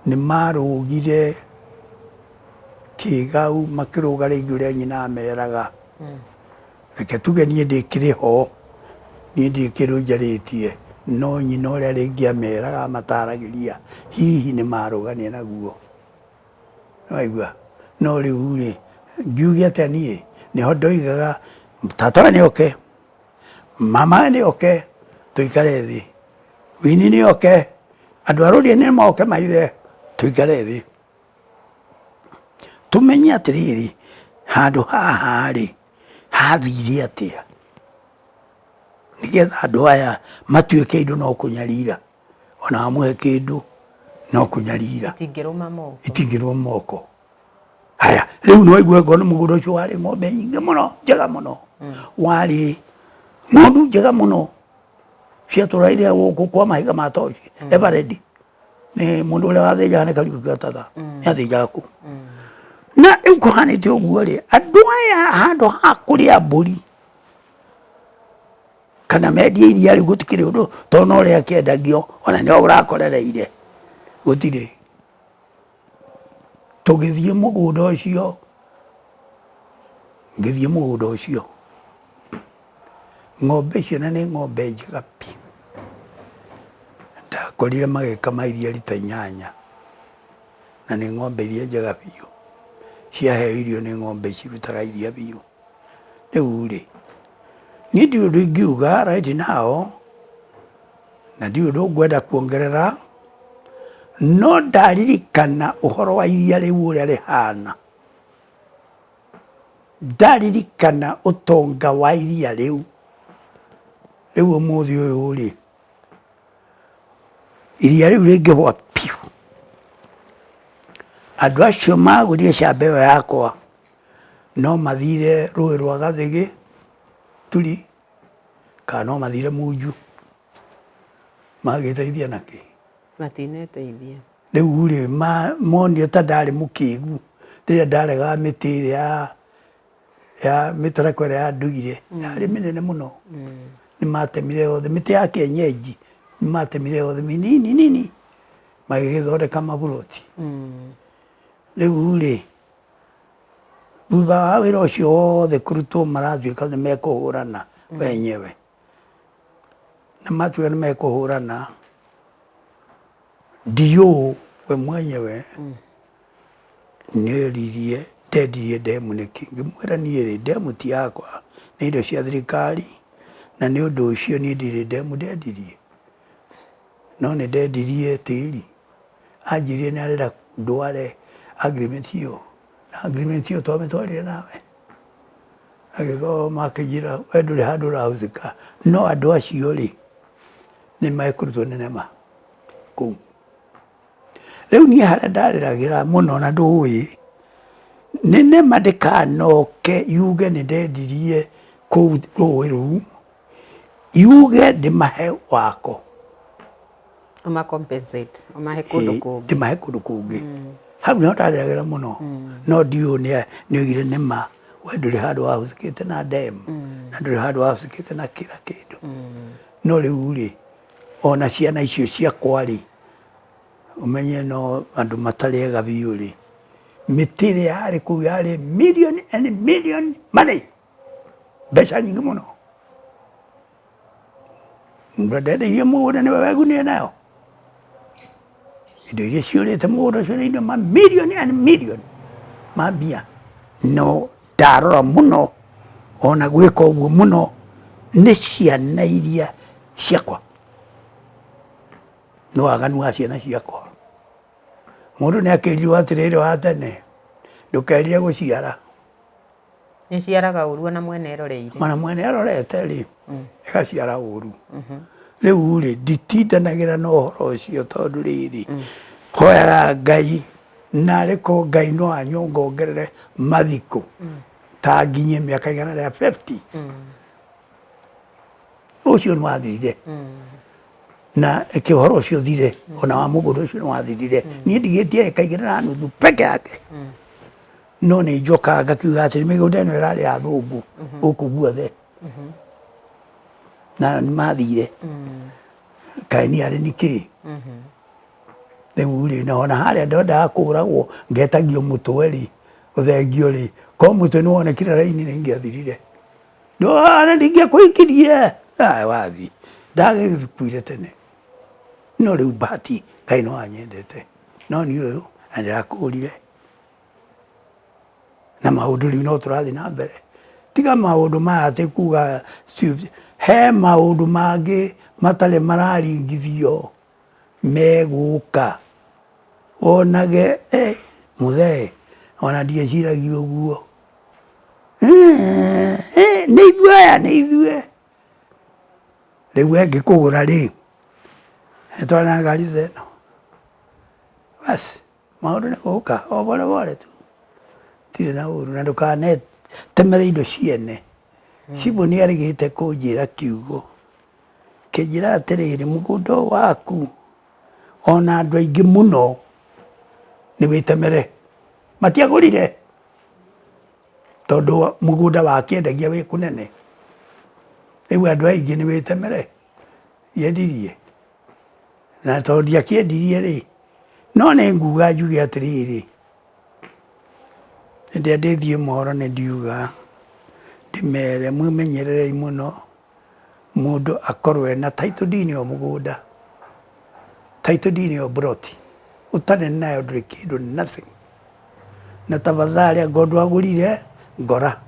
nĩ marũgire kĩgau, makĩrũga rĩngĩ ũrĩa nyina ameraga. Reke tuge niĩ ndĩkĩrĩ ho, niĩ ndirĩ kĩndũ njarĩtie, no nyina ũrĩa rĩngĩ ameraga amataragĩria, hihi nĩ marũgania naguo, nĩwaigua. No rĩu rĩ, ngiuge atĩa niĩ nĩho ndoigaga tata we nĩoke, mama we nĩoke, tũikare thĩ, wini nĩoke, andũ a rũriĩ nĩ moke maithe, tũikare thĩ tũmenye atĩrĩrĩ, handũ haha rĩ hathire atĩa, nĩgetha andũ aya matuĩke indo no kũnyarira, ona wamũhe kĩndũ no kũnyarira. Itingĩrũma moko. Itingĩrũma moko. Haya, rĩu nĩ waigua ngona mũgũnda ũcio warĩ ng'ombe nyingĩ mũno njega mũno, warĩ ng'ondu njega mũno. Ciatũraire gũkũ kwa mahiga ma toci ever ready. Nĩ mũndũ ũrĩa wathĩnjaga nĩ Kariuki Gatatha nĩ athĩnjaga kũu. Na rĩu kũhanĩte ũguo rĩ, andũ aya handũ ha kũrĩa mbũri kana mendie iria rĩu gũtikĩrĩ ũndũ tondũ no ũrĩa kĩendagio ona nĩwe ũrakorereire gũtirĩ. Tũgĩthiĩ mũgũnda ũcio, ngĩthiĩ mũgũnda ũcio, ng'ombe icio na nĩ ng'ombe njega biũ, ndakorire magĩkama iria rita 8, na nĩ ng'ombe iria njega biũ, ciaheo irio nĩ ng'ombe cirutaga iria biũ. Rĩu rĩ, niĩ ndirĩ ũndũ ingiuga right now, na ndirĩ ũndũ ngwenda kuongerera, no ndaririkana ũhoro wa iria rĩu ũrĩa rĩhana, ndaririkana ũtonga wa iria rĩu, rĩu ũmũthĩ ũyũ rĩ, iria rĩu rĩngĩhwa piũ, andũ acio magũrire camba ĩyo yakwa no mathire rũĩ rwa Gathĩgĩ Turi, kana no mathire Munju, magĩteithia na kĩ? Matineteithia. Rĩu rĩ, monire ta ndarĩ mũkĩgu rĩrĩa ndaregaga mĩtĩ ĩrĩa ya mĩtarakwa ĩrĩa ya ndũire, yarĩ mĩnene mũno. Nĩ matemire yothe, mĩtĩ ya kĩenyenji nĩ matemire yothe mĩnini nini, magĩgĩthondeka maburoti. Rĩu rĩ, thutha wa wĩra ũcio wothe kũrutwo maratuĩka nĩ mekũhũrana wenyewe. Na matuĩka nĩ mekũhũrana, ndiũĩ we mwenyewe nĩoririe ndendirie ndemu nĩkĩ. Ngĩmwĩra niĩ rĩ, ndemu ti yakwa, nĩ indo cia thirikari na nĩ ũndũ ũcio niĩ ndirĩ ndemu ndendirie. No nĩ ndendirie tĩri. Anjĩrire nĩ arenda ndware agreement ĩyo, na agreement ĩyo twamĩtwarire nawe. Agĩthoma akĩnjĩra we ndũrĩ handũ ũrahusika, no andũ acio rĩ, nĩ mekũrutwo nĩ nema kũu. Rĩu niĩ harĩa ndarĩragĩra mũno na ndũĩ, nĩ nema ndĩkanoke yuge nĩ ndendirie kũu rũĩ rũu, yuge ndĩmahe wako. Ũma compensate, ũmahe kũndũ kũngĩ. Ndĩmahe kũndũ kũngĩ. Hau nĩho ndarĩragĩra mũno, no ndiũĩ nĩ oigire nĩ ma, we ndũrĩ handũ wahũthĩkĩte na ndemu, na ndũrĩ handũ wahũthĩkĩte na kĩra kĩndũ. No rĩu rĩ, ona ciana icio ciakwa rĩ, ũmenye no andũ matarĩ ega biũ rĩ, mĩtĩ ĩrĩa yarĩ kũu yarĩ million and million money, mbeca nyingĩ mũno. Mũndũ ndendeirie mũgũnda nĩwe wegunire nayo. Indo iria ciũrĩte mũgũnda ũcio nĩ indo ma million and million ma mbia. No ndarora mũno ona gwĩka ũguo mũno nĩ ciana iria ciakwa. Nĩ waganu wa ciana ciakwa. Mũndũ nĩ akĩrirwo atĩrĩrĩ wa tene, ndũkerire gũciara. Ĩciaraga ũru ona mwene eroreire. Ona mwene arorete rĩ, ĩgaciara ũru. Rĩu rĩ, nditindanagĩra na ũhoro ũcio tondũ rĩrĩ, hoyaga Ngai narĩ korwo Ngai no anyongongerere mathikũ ta nginyie mĩaka 150. Ũcio nĩ wathirire. Na reke ũhoro ũcio ũthire, ona wa mũgũnda ũcio nĩ wathirire. Niĩ ndigĩtie ĩka 2.5 peke yake. No nĩ njokaga ngakiuga atĩrĩ, mĩgũnda ĩno ĩrarĩ ya athũngũ gũkũ guothe na nĩ mathire kaĩ niĩ arĩ nĩ kĩ rĩu rĩ na ona harĩa ndendaga kũragwo ngetagio mũtwe rĩ gũthengio rĩ korwo mũtwe nĩ wonekire raini nĩ ingĩathirire ndona ndingĩakũhikirie wathi ndagĩkuire tene no rĩu bahati Ngai no anyendete no niĩ ũyũ na ndĩrakũgũrire na maũndũ rĩu no tũrathiĩ na mbere tiga maũndũ maya atĩ kuga he maũndũ mangĩ matarĩ mararingithio megũka wonage eh, mũthee ona ndieciragia ũguo nĩ ithuĩ aya nĩ ithuĩ rĩu we ngĩkũgũra rĩ nĩtwarĩ na ngari ta ĩno basi Maũndũ nĩ gũka o pole pole tu, tirĩ na ũru na ndũkanetemere indo ciene. Cibũ nĩ arĩgĩte kũnjĩra kiugo. Akĩnjĩra atĩrĩrĩ, mũgũnda ũyũ waku ona andũ aingĩ mũno nĩ wĩtemere. Matiagũrire tondũ mũgũnda wakĩendagia wĩ kũnene. Rĩu andũ aingĩ nĩ wĩtemere ndiendirie. Na tondũ ndiakĩendirie rĩ, no nĩ nguga njuge atĩrĩrĩ, hĩndĩ ĩrĩa ndĩthiĩ mohoro nĩ ndiuga ndĩmere mwĩmenyererei mũno. Mũndũ akorwo ena title deed ĩyo mũgũnda, title deed ĩyo mburoti, ũtarĩ nayo ndũrĩ kĩndũ nothing. Na tafadhali angĩkorwo ndwagũrire ngora,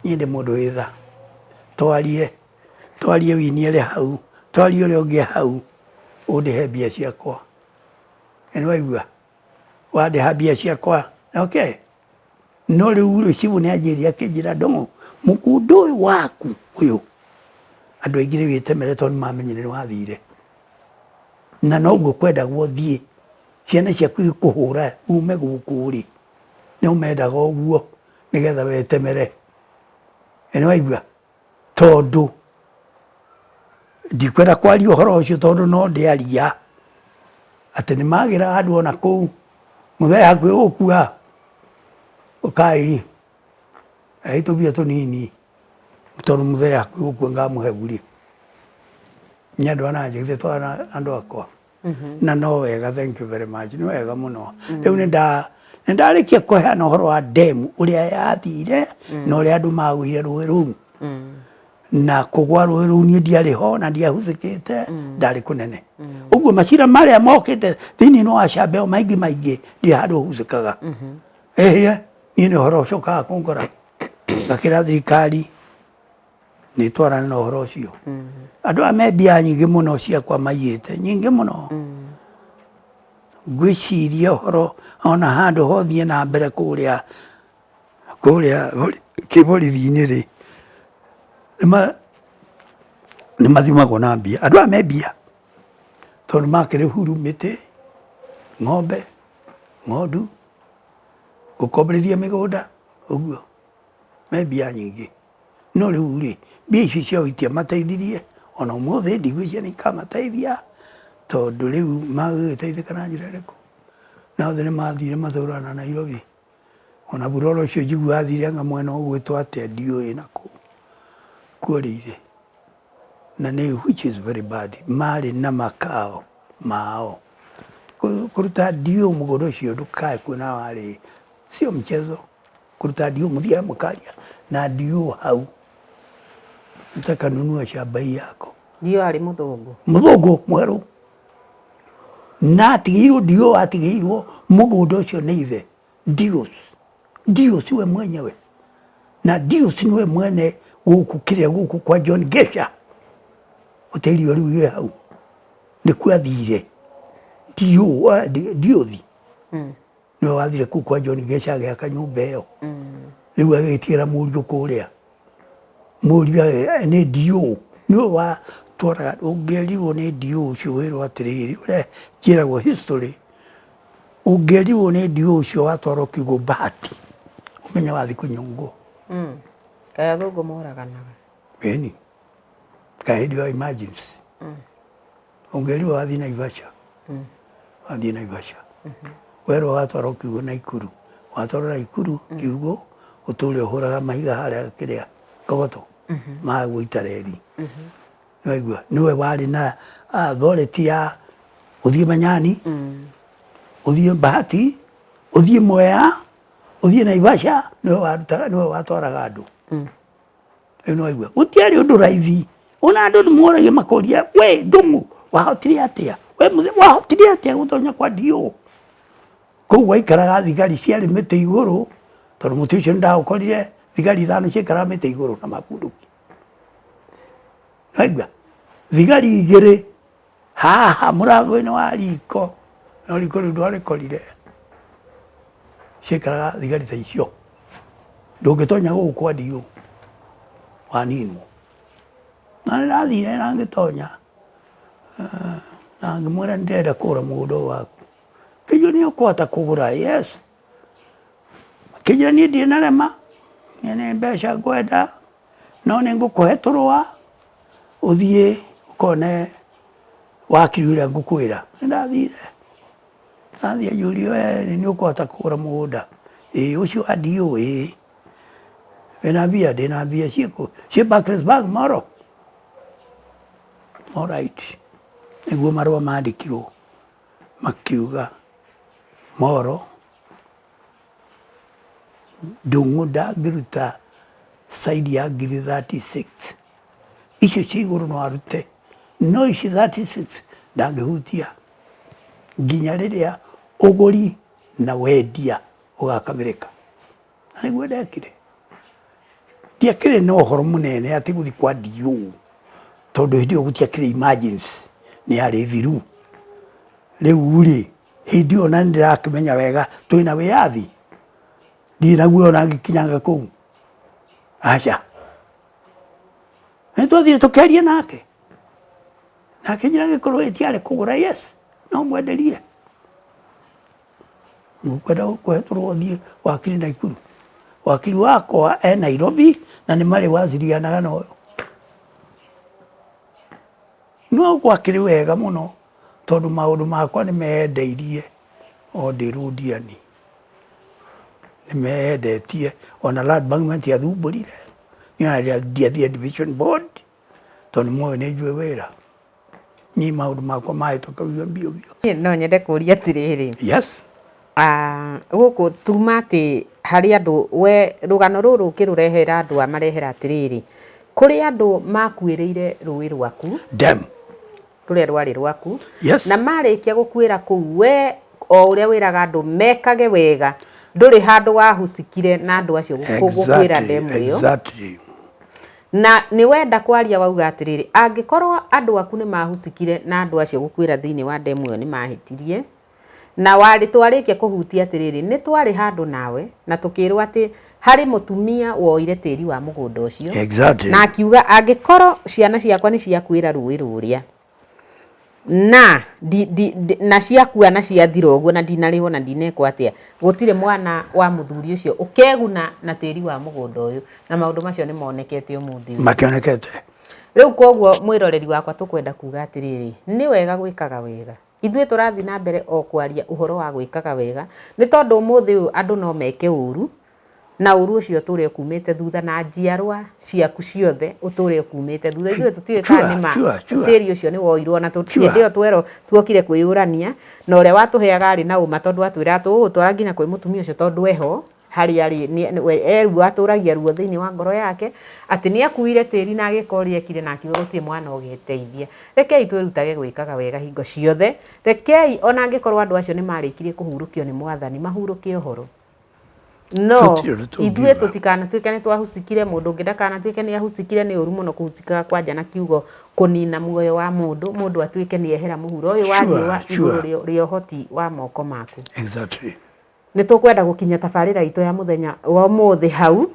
niĩ ndĩ mũndũ wĩ tha, twarie, twarie Winnie arĩ hau, twarie ũrĩa ũngĩ e hau, ũndĩhe mbia ciakwa. Nĩwaigua? Wandĩha mbia ciakwa, okay. No rĩu rĩ, cibũ nĩ anjĩrire akĩnjĩra Ndũng'ũ, mũgũnda ũyũ waku ũyũ, andũ aingĩ nĩ wĩtemere tondũ nĩ mamenyire nĩ wathire. Na noguo kwendagwo ũthiĩ, ciana ciaku igĩkũhũra ume gũkũ rĩ, nĩo mendaga ũguo nĩgetha wetemere. Nĩ waigua? Tondũ ndikwenda kwaria ũhoro ũcio tondũ no ndĩaria atĩ nĩ magĩraga andũ ona kũu, mũthee hakuhĩ gũkua, ũkai hei tũmbia tũnini tondũ mũthee hakuhĩ gũkua ngamũhe burĩ. Nĩ andũ a nanjĩgithĩ to andũ akwa. Na no wega, thank you very much, nĩ wega mũno. Rĩu nĩ nda nĩ ndarĩkia kũheana ũhoro wa demu ũrĩa yathire na ũrĩa andũ magũire rũĩ rũu na kũgwa rũĩ rũu niĩ ndiarĩ ho na ndiahuthĩkĩte, ndarĩ kũnene ũguo. Macira marĩa mokĩte thĩinĩ wa Shambeo maingĩ maingĩ ndirĩ handũ huthĩkaga. Ĩhĩe, niĩ nĩ ũhoro ũcokaga kũngora ngakĩra thirikari nĩ twarane na ũhoro ũcio. Andũ aya me mbia nyingĩ mũno ciakwa maiyĩte nyingĩ mũno. Ngwĩciria ũhoro ona handũ hothiĩ na mbere kũrĩa kũrĩa kĩborithi-inĩ rĩ, nĩ mathimagwo na mbia. Andũ aya me mbia tondũ makĩrĩ huru mĩtĩ, ng'ombe, ng'ondu, gũkomborithia mĩgũnda ũguo, me mbia nyingĩ. No rĩu rĩ, mbia icio ciao itiamateithirie, ona ũmũthĩ ndigwĩciria nĩ ikamateithia, tondũ rĩu magũgĩteithĩka na njĩra ĩrĩkũ? Na othe nĩ mathire matũra na Nairobi. Ona buroro ũcio njiguaga athire anga mwena ũgwĩtwo atĩa ndiũĩ nakũ kuorĩire. Na nĩ which is very bad, marĩ na makao mao. Kũruta ndiũ mũgũnda ũcio ndũkae kuona warĩ sio mchezo. Kũruta ndiũ mũthiaga mũkaria na ndiũ hau, nataka nunua shamba hii yako. Ndiũ arĩ mũthũngũ? Mũthũngũ mwerũ. Na atigĩirwo ndiũ, atigĩirwo mũgũnda ũcio nĩ ithe Dios. Dios we mwenyewe. Na Dios niwe mwene gũkũ kĩrĩa gũkũ kwa John Gesha, hoteli ĩyo rĩu ĩ hau, nĩkuo athire Diothi. Nĩwe wathire kũu kwa John Gesha agĩaka nyũmba ĩyo. Rĩu agĩgĩtigĩra mũriũ kũrĩa, mũriũ nĩ DO nĩwe watwaraga. Ũngĩerirwo nĩ DO ũcio wĩrwo atĩrĩrĩ, ũrĩa njĩragwo history, ũngĩerirwo nĩ DO ũcio watwarwo kiugũ Bahati, ũmenye wathiĩ kũnyongwo. Kaĩ athũngũ moraganaga? Ĩni, kaĩ hĩndĩ ya emergency ũngĩerirwo wathiĩ Naivasha, wathiĩ Naivasha. Werwo watwarwo kiugũ Naikuru, watwarwo Naikuru kiugũ ũtũre ũhũraga mahiga harĩa kĩrĩa kogoto ma gũita reri. Nĩwaigua? Nĩwe warĩ na authority ya gũthiĩ Manyani, ũthiĩ Bahati, ũthiĩ Mwea, ũthiĩ Naivasha, nĩwe warutaga, nĩwe watwaraga andũ. Rĩu nĩwaigua gũtiarĩ ũndũ raithi. Ona andũ nĩ moragia makoria, we Ndũng'ũ wahotire atĩa? We mũthee wahotire atĩa gũtonya kwa DO? Kũu gwaikaraga thigari ciarĩ mĩtĩ igũrũ, tondũ mũtĩ ũcio nĩndaũkorire thigari ithano ciaikaraga mĩtĩ igũrũ na mabunduki. Nĩwaigua? Thigari igĩrĩ haha mũrango-inĩ wa riko, no riko rĩu ndwarĩkorire, ciaikaraga thigari ta icio. Ndũngĩtonya gũkũ kwa DO waninwo. Na nĩndathire na ngĩtonya na ngĩmwĩra nĩndĩrenda kũgũra mũgũnda ũyũ waku. Akĩnjĩra nĩ ũkũhota kũgũra? Yes. Akĩnjĩra niĩ ndirĩ na rema, niĩ nĩ mbeca ngwenda, no nĩ ngũkũhe tũrũa ũthiĩ Ũkone wakiri ũrĩa ngũkwĩra. Nĩ ndathire. Ndathiĩ anjũria we nĩ ũkũhota kũgũra mũgũnda? Ĩĩ. Ũcio wa DO? Ĩĩ. Wĩna mbia? Ndĩna mbia ciĩkũ? Ciĩ Barclays Bank Moro. Alright. Nĩguo marũa mandĩkirwo makiuga Moro Ndung'u ndangĩruta side ya 36,000. Icio cia igũrũ no arute, no ici 36 ndangĩhutia nginya rĩrĩa ũgũri na wendia ũgakamĩrĩka. Na nĩguo ndekire. Ndiakĩrĩ na ũhoro mũnene atĩ gũthiĩ kwa DO tondũ hĩndĩ ĩyo gũtiakĩrĩ emergency, nĩ yarĩ thiru. Rĩu rĩ, hĩndĩ ĩyo na nĩndĩrakĩmenya wega twĩna wĩyathi, ndirĩ na guoya ona ngĩkinyanga kũu, aca. Nĩ twathire tũkĩaria nake, na akĩnjĩra angĩkorwo ĩtiarĩ kũgũra yes, no ngwenderie. Ngũkwenda gũkũhetũrwo ũthiĩ wakiri Naikuru. Wakiri wakwa e Nairobi na nĩ marĩ wacirianaga na ũyũ. No gwakĩrĩ wega mũno tondũ maũndũ makwa nĩ meyendeirie o ndĩ Londiani. Nĩ meyendetie ona Land Bank matiathumbũrire. Niĩ ona ndiathire division board tondũ nĩ moĩ nĩ njũĩ wĩra. Niĩ maũndũ makwa mahĩtũkagio mbio mbio. Niĩ no nyende kũria atĩrĩrĩ. Yes. Ah, gũkũ tuma atĩ harĩ andũ we rũgano rũrũ ũkĩrũrehera andũ amarehera atĩrĩrĩ, kũrĩ andũ makuĩrĩire rũĩ rwaku. Dam. Rũrĩa rwarĩ rwaku. Yes. Na marĩkia gũkuĩra kũu we o ũrĩa wĩraga andũ mekage wega ndũrĩ handũ wahucikire na andũ acio gũkuĩra ndemu ĩyo. Exactly. Na nĩ wenda kwaria wauga atĩrĩrĩ, angĩkorwo andũ aku nĩ mahucikire na andũ acio gũkuĩra thĩinĩ wa ndemu ĩyo nĩ mahĩtirie, na warĩ twarĩkia kũhutia atĩrĩrĩ, nĩ twarĩ handũ nawe na tũkĩrwo atĩ harĩ mũtumia woire tĩri wa mũgũnda ũcio. Na akiuga angĩkorwo ciana ciakwa nĩ ciakuĩra rũĩ rũrĩa, na di, di, di, na ciakua na ciathira ũguo na ndinarĩhwo na ndinekwo atĩa, gũtirĩ mwana wa mũthuri ũcio ũkeguna na tĩri wa mũgũnda ũyũ, na maũndũ macio nĩ monekete ũmũthĩ ũyũ. Makĩonekete. Rĩu koguo mwĩroreri wakwa tũkwenda kuga atĩrĩrĩ, nĩ wega gwĩkaga wega. Ithuĩ tũrathiĩ na mbere o kwaria ũhoro wa gwĩkaga wega, nĩ tondũ ũmũthĩ ũyũ andũ no meke ũru, na ũru ũcio ũtũre ũkumĩte thutha na njiarwa ciaku ciothe ũtũre ũkumĩte thutha. Ithuĩ tũtiũĩ kana nĩ ma tĩri ũcio nĩ woirwo na hĩndĩ ĩyo twerwo tuokire kwĩyũrania na ũrĩa watũheaga arĩ na ũma tondũ atwĩraga tũgũgũtwara nginya kwĩ mũtumia ũcio tondũ eho harĩa arĩ e ruo atũragia ruo thĩinĩ wa ngoro yake atĩ nĩ akuire tĩri na agĩka ũrĩa ekire na akiuga gũtirĩ mwana ũgeteithia. Rekei twĩrutage gwĩkaga wega hingo ciothe. Rekei ona angĩkorwo andũ acio nĩ marĩkirie kũhurũkio nĩ Mwathani mahurũke ũhoro. No ithuĩ tũtikanatuĩke nĩ twahucikire, mũndũ ũngĩ ndakanatuĩke nĩ ahucikire, nĩ ũru mũno kũhucikaga kwanja na kiugo kũnina muoyo wa mũndũ, mũndũ atuĩke nĩ ehera mũhuro ũyũ wa riũa igũrũ rĩa ũhoti wa moko maku. Nĩ tũkwenda gũkinya tabarĩra itũ ya mũthenya wa ũmũthĩ hau.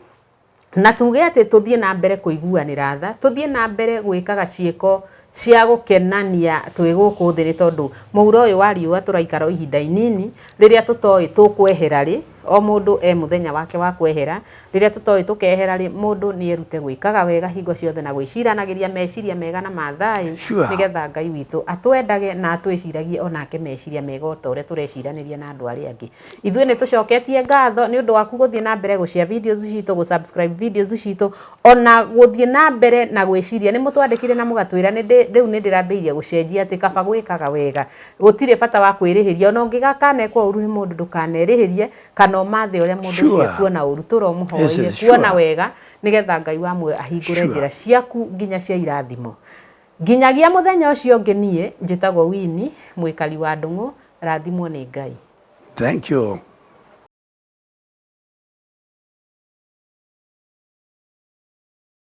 Na tuge atĩ tũthiĩ na mbere kũiguanĩra tha, tũthiĩ na mbere gwĩkaga ciĩko cia gũkenania twĩ gũkũ thĩ, nĩ tondũ mũhuro ũyũ wa riũa tũraikara o ihinda inini, rĩrĩa tũtoĩ tũkwehera rĩ, o mũndũ e mũthenya wake wa kwehera, rĩrĩa tũtoĩ tũkehera rĩ, mũndũ nĩ erute gwĩkaga wega hingo ciothe na gwĩciranagĩria meciria mega na ma thayũ, nĩgetha Ngai witũ atwendage na atwĩciragie o nake meciria mega o ta ũrĩa tũreciranĩria na andũ arĩa angĩ. Ithuĩ nĩ tũcoketie ngatho nĩ ũndũ waku gũthiĩ na mbere gũ share videos citũ, gũ subscribe videos citũ, ona gũthiĩ na mbere na gwĩciria. Nĩ mũtwandĩkire na mũgatwĩra nĩ ndĩ rĩu nĩ ndĩrambĩrĩirie gũcenjia atĩ kaba gwĩkaga wega. Gũtirĩ bata wa kwĩrĩhĩria. Ona ũngĩgakanekwo ũru nĩ mũndũ ndũkanerĩhĩrie kana ũmathe ũrĩa mũndũ ũcio ekuona ũru. Tũra ũmũhoeire kuona wega nĩgetha Ngai wa muoyo ahingũre njĩra ciaku nginya cia irathimo. Nginyagia mũthenya ũcio ũngĩ niĩ njĩtagwo Winnie Mwĩkali wa Ndung'u, rathimwo nĩ Ngai. Thank you.